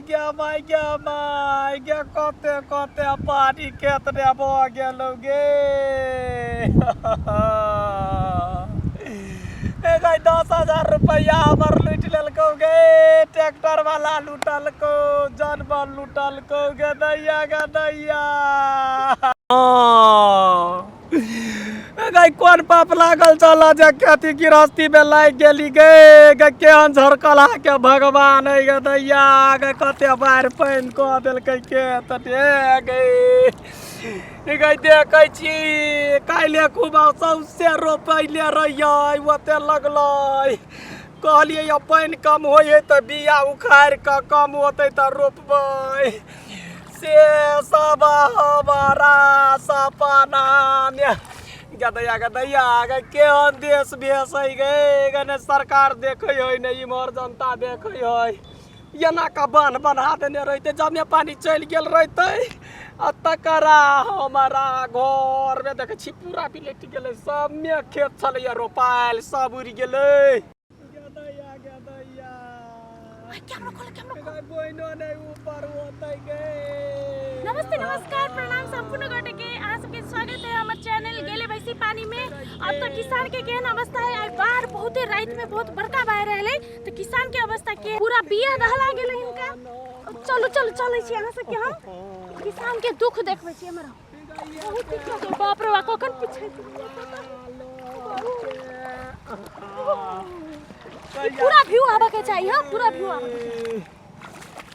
गे my गे my गे, कते कते पानी खेत रे भऽ गेलौ गे। ए गई, 10,000 रुपैआ हमर लूटि लेलकौ गे। ट्रैक्टर वाला लूटलकौ, जानवर लूटलकौ गे दैया, गे दैया। गई, कोन पाप लागल छल जे खेती गृहस्थी में लागि गेली गे? गे, केहन झरकल के भगवान है गे दैया। गे, कते बाढ़ि पानि कऽ देलकै खेत गे। गे, देखै छी, काल्हि खूब सौंसे रोपैले रहियै, ओते लगलै। कहलियै यौ, पानि कम होइ है तऽ बिया उखाड़ि कऽ कम होतै तऽ रोपबै। से सब हमारा सपना में गदैया, गदैया गे। केहन देश भेष है गे? गे, ने सरकार देखै है, ने इम्हर जनता देखै है। एना कऽ बान्ह बन्हा देने रहितै, जमे पानि चलि गेल रहितै। आ तकरा हमारा घरमे देखै छी, पूरा बिलटि गेलै। सबमे खेत छलैया रोपायल, सब उड़ि गेलै। गदैया, गदैया। कैमरा खोलो, कैमरा खोलो। बोइनो नहि ऊपर होतै गे। नमस्ते, नमस्कार, प्रणाम संपूर्ण गोटे के। अहाँ सबके स्वागत है हमर चैनल गेले भैंसी पानी में। अब तो किसान के केहन अवस्था है? आइ बाढ़ बहुते रात में बहुत बड़का बाढ़ रहले, तो किसान के अवस्था के पूरा बिया दहला गेलै हिनका। चलू चलू, चलै छी, अहाँ सबके हम किसान के दुख देखबै छी। हमरा बहुत दिक्कत है। बाप रे बाप, कखन पीछे ई पूरा व्यू आबऽ के चाही। हाँ, पूरा व्यू आबऽ के चाही।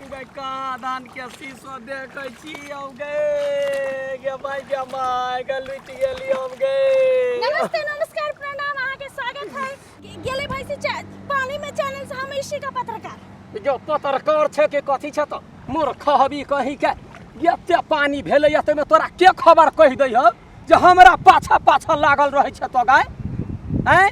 गे, कहाँ धान के शीशो देखै छी हम गे। गे माय, गे माय गे, लुटि गेली हम गे। नमस्ते, नमस्कार, प्रणाम, अहाँ के स्वागत है गेले भैंसी पानी में चैनल से। हम इसी का पत्रकार। जो पत्रकार छै के कथी छै, तऽ मूर्ख हबी कहीं के। एते पानी भेलै, एतेमे तोरा के खबर कहि दै हौ जे हमरा पाछा पाछा लागल रहै छै तो गाय? आँय?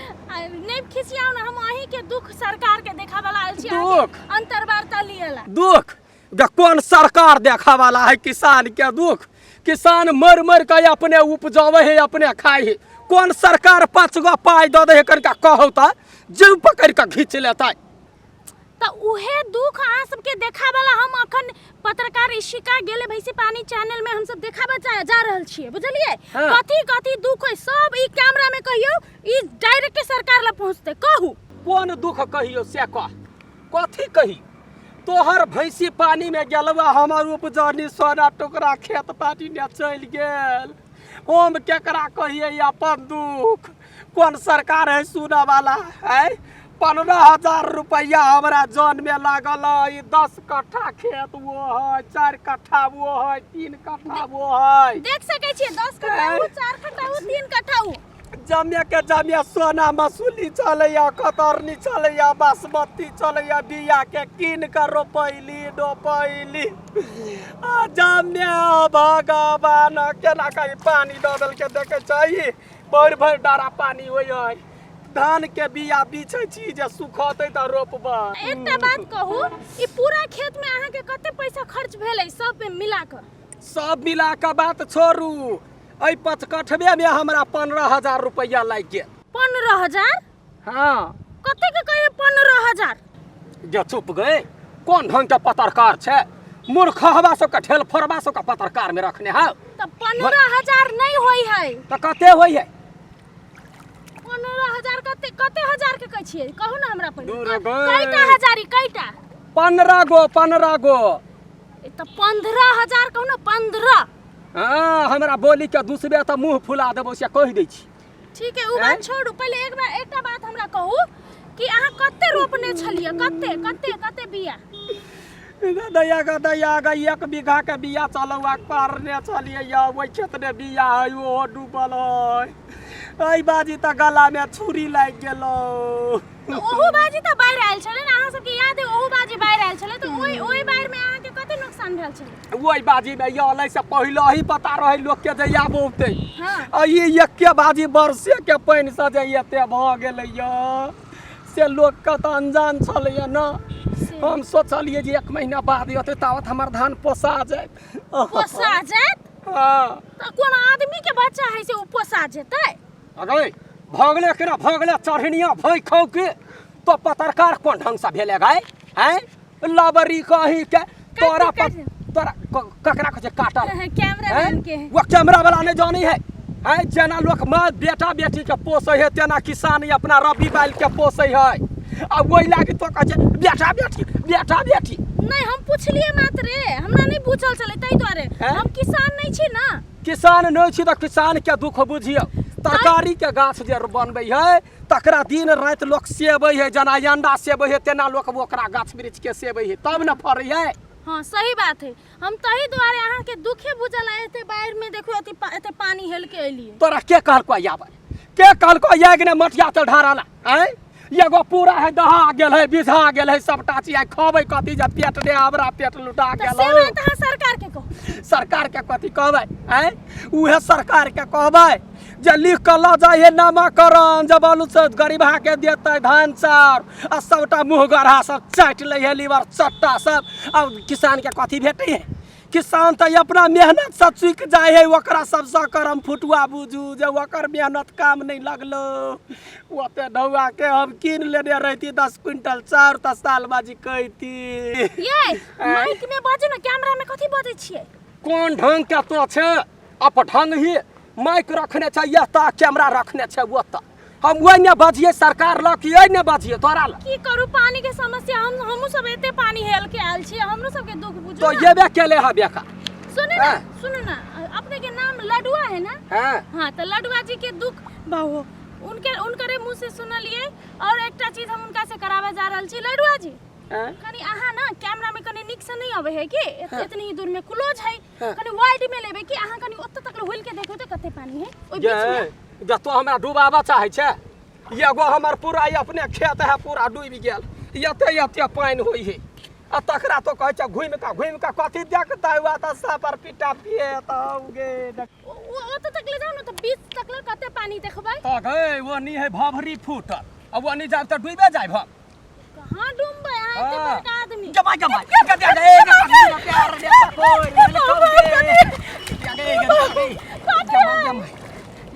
नहीं खिसियाउ ना, हम अहीं के दुख सरकार के देखावे ला आयल छी। दुख? अंतर्वार्ता लिए ला। दुख गे, कोन सरकार देखा वाला है किसान के दुख? किसान मर मर के अपने उपजावे है, अपने खाए है। कोन सरकार 5 गो पाइ दऽ दे है कनिका कहौ तऽ जीव पकड़ि कऽ घीच लेतै। तऽ उहे दुख अहाँ सबके देखावे ला हम अखन पत्रकार इशिका गेले भैंसी पानी चैनल में हम सब देखावे जा रहल छियै, बुझलियै? हाँ। कथी कथी दुख है सब ई कैमरा में कहियौ, ई डायरेक्ट सरकार ला पहुंचते, कहू। कोन दुख कहियौ से कह, कथी कही? तोहर भैंसी पानी में गेलौ, हमर उपजनी सोना टुकड़ा खेत पानी में चलि गेल। हम केकरा कहियै अपन दुख? कोन सरकार है सुनऽ वाला है? 15,000 रुपैआ हमरा जन में लागल है। 10 कट्ठा खेत वो है, 4 कट्ठा वो है, 3 कट्ठा वो है। देख सकै छियै, 10 कट्ठा उ, 4 कट्ठा उ, 3 कट्ठा उ। जमे के जमे सोना मसूली चलैया, कतरनी चलैया, बासमती चलैया। बिया के कीन के रोपैली डोपैली, आ जमे भगवान केना कहीं पानी दऽ देलकै। देखै छै, भरि भरि डारा पानी होइ है। धान के बिया बिछै छी जे सुखतै तऽ रोपबै। एकटा बात कहू, ई पूरा खेत में अहाँ के कते पैसा खर्च भेलै सब में मिला कऽ? सब मिला कऽ बात छोड़ू, एहि पचकठबे में हमरा 15,000 रुपैआ लागि गेल। 15,000? हाँ। कते के कहिए 15,000? जे चुप गए, कोन ढंग के पत्रकार छै? मूर्ख हवा सबके, ठेल फोड़बा सबके पत्रकार में रखने हौ। तऽ 15,000 नहीं होई है। तऽ कते होइ है? 15,000 कते कते हजार के कहै छियै? कहू ने हमरा पहिले। दूर गए। कईटा हजारी, कईटा? 15 गो, 15 गो। ए, तऽ 15,000 कहू ने, 15। हाँ, हमरा बोली के दुसबे तऽ मुँह फुला देबो, से कहि दै छी। ठीक है, उ बात छोड़ू। पहिले एक बार एकटा बात हमरा कहू कि अहाँ कते रोपने छलियै, कते कते कते बिया? गदैया, गदैया गे, 1 बीघा के बिया चलौआ पारने छलियै या, ओहि खेत में बिया है, ओहो डूबल है। एहि बाजी तऽ गला में छुरी लागि गेलौ। तऽ ओहू बाजी तऽ बाढ़ि आयल छलै ने, अहाँ सबके याद है? ओहू बाजी बाढ़ि आयल छलै, तऽ ओहि ओहि बाढ़ि में अहाँके कते नुकसान भेल छलै? ओहि बाजी में अयलै से पहिले ही पता रहै लोकके जे आब औतै। हाँ। आ ई एके बाजी बरसे के पानि से जे एते भऽ गेलै यऽ, से लोकके तऽ अनजान छलैया ने। हम सोचलियै जे 1 महीना बाद अयतै, तावत हमर धान पोसा जायत। पोसा जायत? हाँ। तऽ कोन आदमी के बच्चा है से ओ पोसा जेतै? अरे भऽ गेलै केना भऽ गेलै चढ़निया भै खौ के। तो पत्रकार कोन ढंग से भेलै गाय? आँय लबरी कही के तोरा पर काट दे। तोरा ककरा कहै छै काटल? कैमरा हैं? मैन के है। वो कैमरा वाला नहीं जानी है। हैं, जेना लोक माँ बेटा बेटी के पोसै है तेना किसान अपना रबी बैल के पोसै है। आ ओहि लागी तो कहै छै बेटा बेटी बेटा बेटी। नहीं, हम पुछलिए मात्र रे, हमरा नहीं बुझल छलै ताहि दुआरे। हैं? हम किसान नहीं छी ना। किसान नहीं छी तऽ किसान के दुख बुझियौ। तरकारी के गाछ जे बनबै है तकरा दिन राति लोक सेबै है, जेना अंडा सेबै है तेना लोक ओकरा गाछ वृक्ष के सेबै है तब ने फरै है। हाँ सही बात है, हम तही दुआरे अहाँ के दुखे बुझल आए एते बाढ़ि में देखो एते पानी हेल के एलिए। तोरा के कहलको आबै? के कहलको आइ ने मटिया तेल ढारला? आँय, एगो पूरा है दहा गेल है, बिझा गेल है सबटा चीज। आइ खबै कथी जब पेट रे हमरा पेट लुटा तऽ गेल। से बात अहाँ सरकार के कहू। सरकार के कथी कहबै? आँय, उहे सरकार के कहबै जे लिख कऽ लऽ जाइ है नामाकरण जे बालू से गरीबा के देतै धान चाउर, आ सबटा मुँह गढ़ा सब चाटि लै है लीवर चट्टा सब। अब किसान के कथी भेटै है? किसान तऽ अपना मेहनत से चुकि जाइ है, ओकरा सबसँ करम फुटुआ बुझू जे ओकर मेहनत काम नहि लगलो। ओते ढौआ के हम कीन लेने रहिती 10 क्विंटल चाउर तऽ सालबाजी कहती। ये माइक में बाजू ना, कैमरा में कथी बजै छियै? कोन ढंग के तो छै अपढंग ही, माइक रखने छै एतऽ, कैमरा रखने छै ओतऽ। हम ओहि ने बजियै सरकार लग कि एहि ने बजियै तोरा लग? की करू, पानी के समस्या, हम हमहूँ सब एते पानी हेल के आयल छियै, हमरो सबके दुख बुझू तो ना। एबे केले है बेका। सुने ना। हाँ। सुनो ना, अपने के नाम लडुआ है ना? हाँ। हाँ, तो लडुआ जी के दुख बहु उनके उनकरे मुंह से सुनलिए और एकटा चीज हम उनका से करावे जा रहल छी। लडुआ जी, हाँ? कनी अहाँ ना कैमरा में कनी नीक से नहीं आवे है कि इतनी ही दूर में क्लोज है। हाँ। कनी वाइड में लेबे कि अहाँ कनी ओतऽ तक हुल के देखो तो कते पानी है ओइ बीच में। ये जब तो हमरा डुबाबा चाहे छै, एगो हमर पूरा ई अपने खेत है पूरा डूबि गेल, एते एते पानि होइ है आ तकरा तो कहै छै घुमि कऽ घुमि कऽ कथी देखतै? हुआ तऽ सब पर पिटा पिए तऽ गे ओतऽ तक ले जाओ ना तो बीच तक ले कते पानी देखबै। तऽ गए वो नी है भभरी फूटल, आ वो नी जाब तऽ डूबे जाय भब। कहाँ डूबबै अहाँ एते हाँ। बड़का आदमी? जमा जमा गे गे गे गे प्यार रे कोई गे गे जमा जमा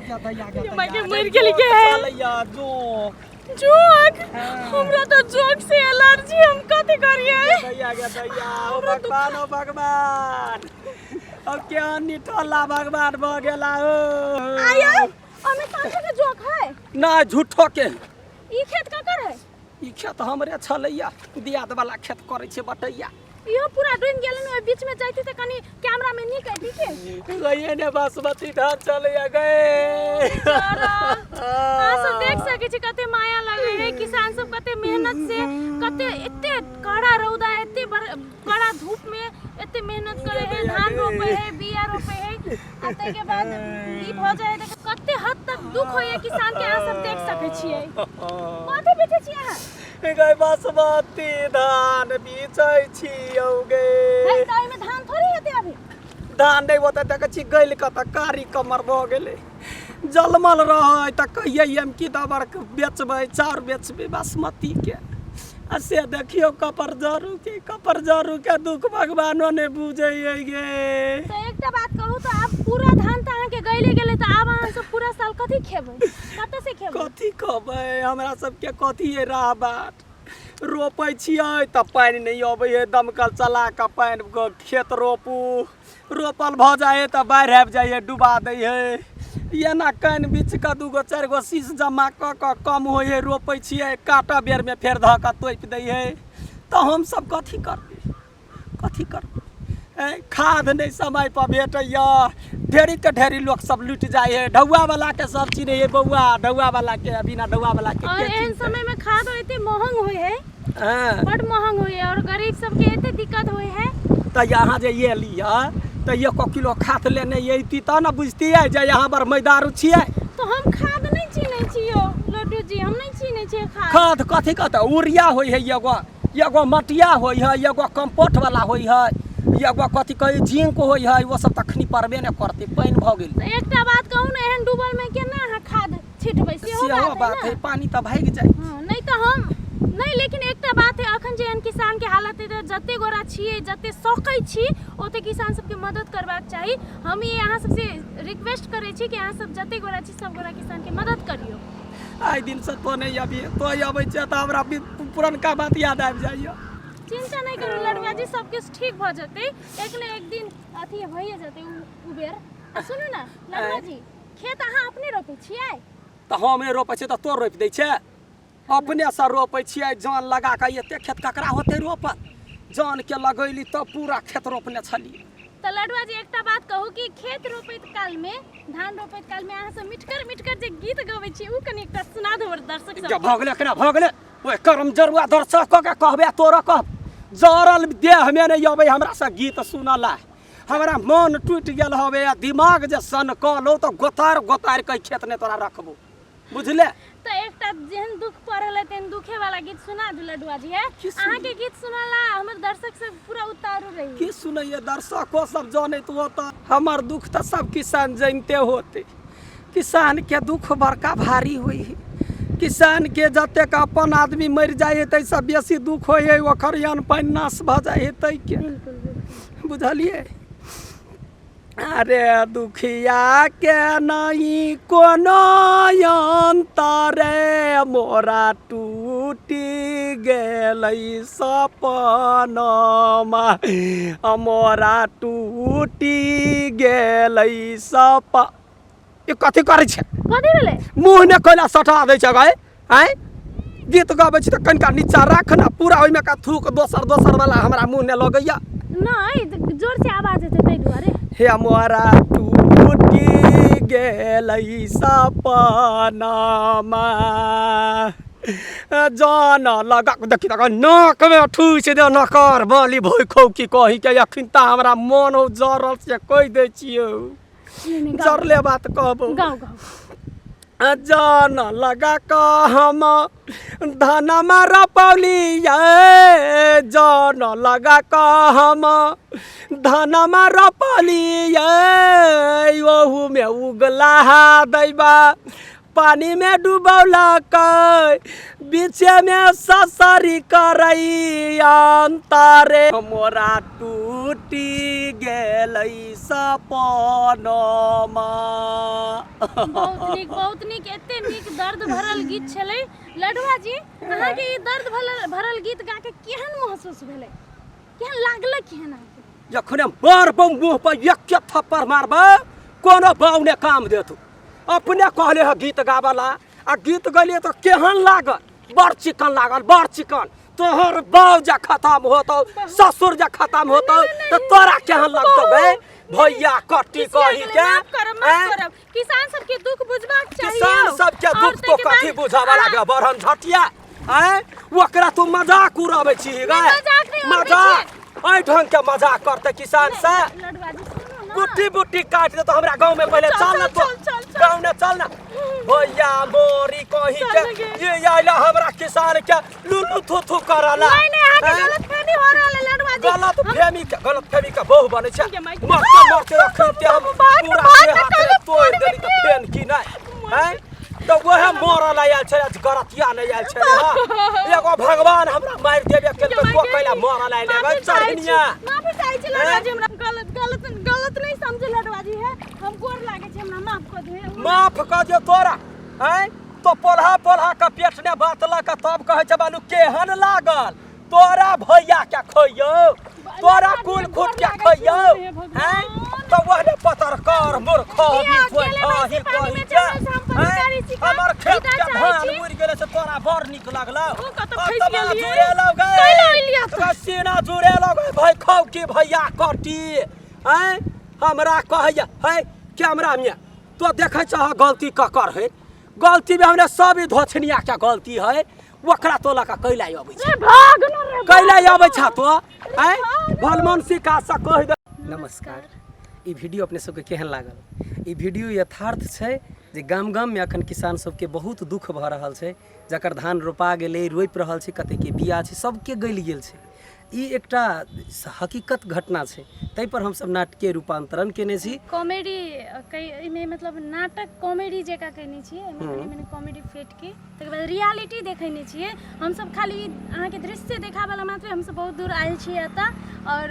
माय मरि गेली के चलैया जोक। जोक? हाँ। हमरा तऽ जोक से एलर्जी, हम कथी करियै? दैया गे दैया, ओ भगवान, ओ भगवान, अब क्या निठल्ला भगवान भऽ गेला ओ। आया ओमे साँचे के जोक है? ना, झूठो के। ई खेत ककर है? ई खेत हमरे छलैया, दियाद वाला खेत करै छै बटैया। इहो पूरा डूबि गेल ने। ओहि बीच में जाइती तऽ कनी कैमरा में नीक अयती के। गए ने बासमती धान चलैया गए। बेचारा। अहाँ सब देख सकै छी कते माया लगे है, किसान सब कते मेहनत से, कते एते कड़ा रौदा, एते कड़ा धूप में एते मेहनत करे है, धान रोपे है, बिया रोपे है, आ ताहिके बाद ई भऽ जाइ है तऽ कते हद तक दुख होइए किसान के, अहाँ सब देख सकै छियै। कथी बेचै छी अहाँ? गए बासमती धान बेचै छियौ गे। है तऽ एहिमे धान थोड़ी हेतै अभी। धान नहि होतै? देखै छी गलि कऽ तऽ कारी कमर भऽ गेलै। जलमल रहै तऽ कहियै हम कि दबर बेचबै चाउर, बेचबै बासमतीके, आ से देखियौ कपर जरू के, कपर जरू के दुख भगवानो नहि बुझै गे। तऽ एकटा बात कहू तऽ, आब पूरा धान तऽ अहाँके गैले गेलै, तऽ आब अहाँ सब पूरा साल कथी खेबै, कतऽ से खेबै? कथी कहबै, हमरा सबके कथी है राह बाट? रोपै छियै तऽ पानि नहि अबै है, दमकल चला कऽ पानि खेत रोपू, रोपल भऽ जाइ है तऽ बाढ़ि आबि जाइ है, डुबा दै है। एना कानि बीछ कऽ दूगो चारि गो शीश जमा कऽ कऽ कम होइ है, रोपै छियै, काटऽ बेरमे फेर धऽ कऽ तोपि दै है, तऽ हमसब कथी करबै, कथी करबै? खाद नहि समय पर भेटैया, ढेरीके ढेरी लोक सब लुटि जाइ है। ढौआ वाला के सब चिन्है है बौआ, ढौआ वाला के, बिना ढौआ वाला के और के एहन चिन्हतै? समय में खाद एते महंग होइ है। हँ। बड महंग होइ है और गरीब सबके एते दिक्कत होइ है। तऽ यहाँ जे एलियै तऽ एको किलो खाद लेने अयती तऽ ने बुझतियै जे यहाँ पर मैदारू छियै। तो हम खाद नहीं चिन्है छियो लड्डू जी, हम नहीं चिन्है छियै खाद। खाद कथी कहतै? यूरिया होइ है एगो, एगो मटिया होइ है, एगो कम्पोस्ट वाला होइ है, एगो कथी कहै जिंक होइ है। ओ सब तखनी पड़बे नहि करतै, पानि भऽ गेल। तऽ एकटा बात कहू ने, एहन डूबल में केना अहाँ खाद छिटबै? सेहो सेहो बात बात है है ना। पानी तऽ भागि जाइ। हाँ, नहीं तऽ हम नहीं, लेकिन एकटा बात है, अखन जे एहन किसान के हालत है तऽ जते गोरा छियै, जते सकै छी ओते किसान सबके मदद करबाक चाही। हम ई अहाँ सबसे रिक्वेस्ट करै छी कि अहाँ सब जते गोरा छी सब गोरा किसान के मदद करियौ। आइ दिनसँ तो नहि अबी, तो अबै छै तऽ हमरा पुरनका बात याद आबि जाइए। चिंता नहीं करू लड़ुआ जी, सब किछु ठीक भऽ जेतै, एक ने एक दिन अथी भइए जेतै उबेर। आ सुनू ने लड़ुआ जी, खेत अहाँ अपने रोपै छियै? तऽ हम नहि रोपै छियै तऽ तोर रोपि दै छै? अपनेसँ रोपै छियै जन लगा कऽ। एते खेत ककरा होतै रोपल? जनके लगैली तब पूरा खेत रोपने छलियै। तऽ लडुआ जी, एकटा बात कहू कि खेत रोपैत कालमे, धान रोपैत कालमे अहाँ सब मिठगर मिठगर जे गीत गबै छी, ओ कनि एकटा सुना दू हमर दर्शक सब। भऽ गेलै एकरा, भऽ गेलै। ओहि करम जरुआ दर्शक के कहबे, तोरा कह जरल देहमे नहि अबै हमरा से गीत सुनला। हमरा मन टूटि गेल हवे आ दिमाग जे सनकल हो तऽ गोतार गोतार के खेत नहि तोरा रखबो, बुझले? तऽ एकटा जेहन दुख पड़ल है तेहन दुखे वाला गीत सुना दू लडुआ जी। है की सुनी? अहाँके गीत सुनला हमर दर्शक सब पूरा उतारू रही। की सुनैये दर्शको सब जनैत होता हमर दुख? तऽ सब किसान जनिते होते। किसान के दुख बड़का भारी होइ है। किसान के जतेक अपन आदमी मरि जाइ है ताहिसँ बेसी दुख होइ है ओकर अन्न पानि नाश भऽ जाइ है ताहिके। बिल्कुल बिल्कुल। बुझलियै? अरे दुखिया के नहीं कोनो अंतरे, मोरा टूटी गेलै सपनमा, मोरा टूटी गेलै सप। ई कथी करै छै? कथी भेलै? मुँह ने कैला सटा दै छै गाय? आँय, गीत गबै छी तऽ कनिका नीचा राख ने। पूरा ओहिमे का थूक दोसर दोसर वाला हमरा मुँह ने लगैया। नहि, जोर से आवाज हेतै ताहि दुआरे। हे मोरा टूटी गेलै सपनामा, जान लगा देखी तक नाकमे ठूसि दे नकर बली भोइ खौ की कही के। अखन तऽ हमरा मन हो जरल से कहि दै छियौ। नहि नहि, गाउ। जरले बात कहबो। गाउ गाउ। जान लगा कऽ हम धनमा रोपलियै, जन लगा कऽ हम धनमा रोपलियै, ओहूमे उगला दैबा पानिमे डुबौलकै, बीचेमे ससरी करै अंतरे, मोरा टूटी गेलै सपनमा। बहुत नीक, बहुत नीक। एते नीक दर्द भरल गीत छलै। लडुआ जी, अहाँके ई दर्द भरल भरल गीत गा के केहन महसूस भेलै? केहन लागलै, केहन अहाँके? जखने मारबौ मुँह पर एक एक थप्पड़ मारबै, कोनो बाउ ने काम देतौ। अपने कहले ह गीत गाबला आ गीत गलिए तऽ केहन लागल? बड़ चिकन लागल, बड़ चिकन। तोहर बाउ जे खतम होतौ, ससुर जे खतम होतौ तऽ तोरा केहन लगतौ बे भैया कट्टी कही के? माफ करब, माफ आँय? करब। किसान सबके दुख बुझबाक चाही किसान यौ। सबके और दुख तो ताहिके कथी बाद बुझाबऽ लागे बरहन झटिया? आँय, ओकरा तू मजाक उड़ाबै छी गै? मजाक नहि उड़बै। मजाक एहि ढंग के मजाक करतै किसान से? लडुआ जी, सुनू ने। गुट्टी बुट्टी काटि देतो हमरा गाँव में पहिले। चल, चल ना चल, तो चल, चल, चल। गाँव ने चल ना भैया मोरी कही चल के। ने गे। ये आइला हमरा किसान के लुलु थू थू करला। नहीं नहीं, अहाँके आँय? गलतफहमी हो रहल है लडुआ जी। गलत फहमी के, गलत फहमी के बहु बनै छै। गे माय। मरते मरते रखते हम भाग, पूरा भाग, देह हाथ भाग, तोड़ि देली तऽ फेन की नहि हैं? तऽ वएह मरल आयल छै, गरतिया नहि आयल छै। हँ, एगो भगवान हमरा मारि देबे केलकै तो कैला मरल आयल माफी है चाहै छी, चढ़निया। माफी चाहै छी लडुआ जी। हमरा गलत गलत गलत नहीं समझे लडुआ जी। है हम गोर लागै छी, हमरा माफ कऽ दिअ। माफ कऽ दियौ तोरा? हैं, तो पोल्हा पोल्हा के पेट ने बात लऽ कऽ तब कहै छै बालू केहन लागल। तोरा भैया के खैयौ, तोरा कुल खुट के खैयौ हैं? तऽ ओहने पतरकर मूर्ख हमर खेत के धान उड़ि गेलै से तोरा बड़ नीक लागलौ? जुड़ेलौ गै, सीना जुड़ेलौ गै भाइ खौ की भैया कटी। हैं, हमरा कहैया है कैमरा में तो देखै छह गलती ककर है? गलती में हमने सब धोछनिया के गलती है। ओकरा तो लऽ कऽ कैला अबै छै? कैला अबै छ तो? आँय, भलमनसी काज से कहि दे। नमस्कार। ई वीडियो अपने सबके केहन लागल? ई वीडियो यथार्थ छै जे गाम गाममे अखन किसान सबके बहुत दुख भऽ रहल छै। जकर धान रोपा गेलै, रोपि रहल छै, कतेकके बिया छै, सबके गलि गेल छै। ई एकटा हकीकत घटना छै, ताहिपर हमसब नाटकीय रूपान्तरण केने छी। कॉमेडी एहिमे मतलब नाटक कॉमेडी जकाँ कयने छियै एहिमे, कनि मनि कॉमेडी फेँटके तकर बाद रियलिटी देखेने छियै हमसब। खाली अहाँके दृश्य देखाबऽ ला मात्र हमसब बहुत दूर आयल छियै एतऽ आओर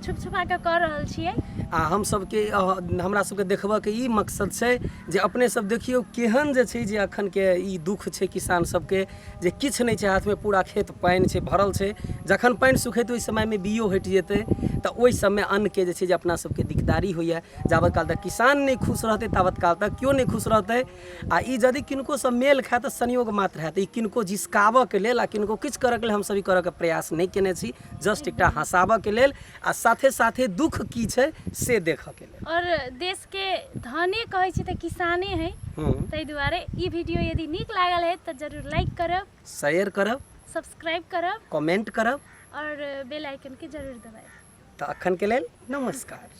छुप छुपा कऽ कऽ रहल छियै। आ हम सबके हमरा सबके देखबऽके ई मकसद छै जे अपने सब देखियौ केहन जे छै जे अखनके ई दुःख छै किसान सबके, जे किछु नहि छै हाथमे, पूरा खेत पानि छै भरल छै। जखन पानि सुखेतै ओहि समयमे बियो हटि जेतै, तऽ ओहि सबमे अन्नके जे छै जे अपना सबके दिकदारी होइए। जाबत काल तक किसान नहि खुश रहतै ताबत काल तक केओ नहि खुश रहतै। आ ई यदि किनकोसँ मेल खायत तऽ संयोग मात्र हैत। ई किनको जिसकाबऽके लेल आ किनको किछु करऽके लेल हमसब ई करऽके प्रयास नहि केने छी, जस्ट एकटा हँसाबऽके लेल आ साथे साथे दुःख की छै से देखऽके लेल। और देश के धने कहै छी तऽ किसाने है, ताहि दुआरे ई वीडियो यदि नीक लागल है तऽ जरूर लाइक करब, शेयर करब, सब्सक्राइब करब, कमेंट करब और बेल आइकन के जरूर दबाएब। तऽ अखन के लेल नमस्कार।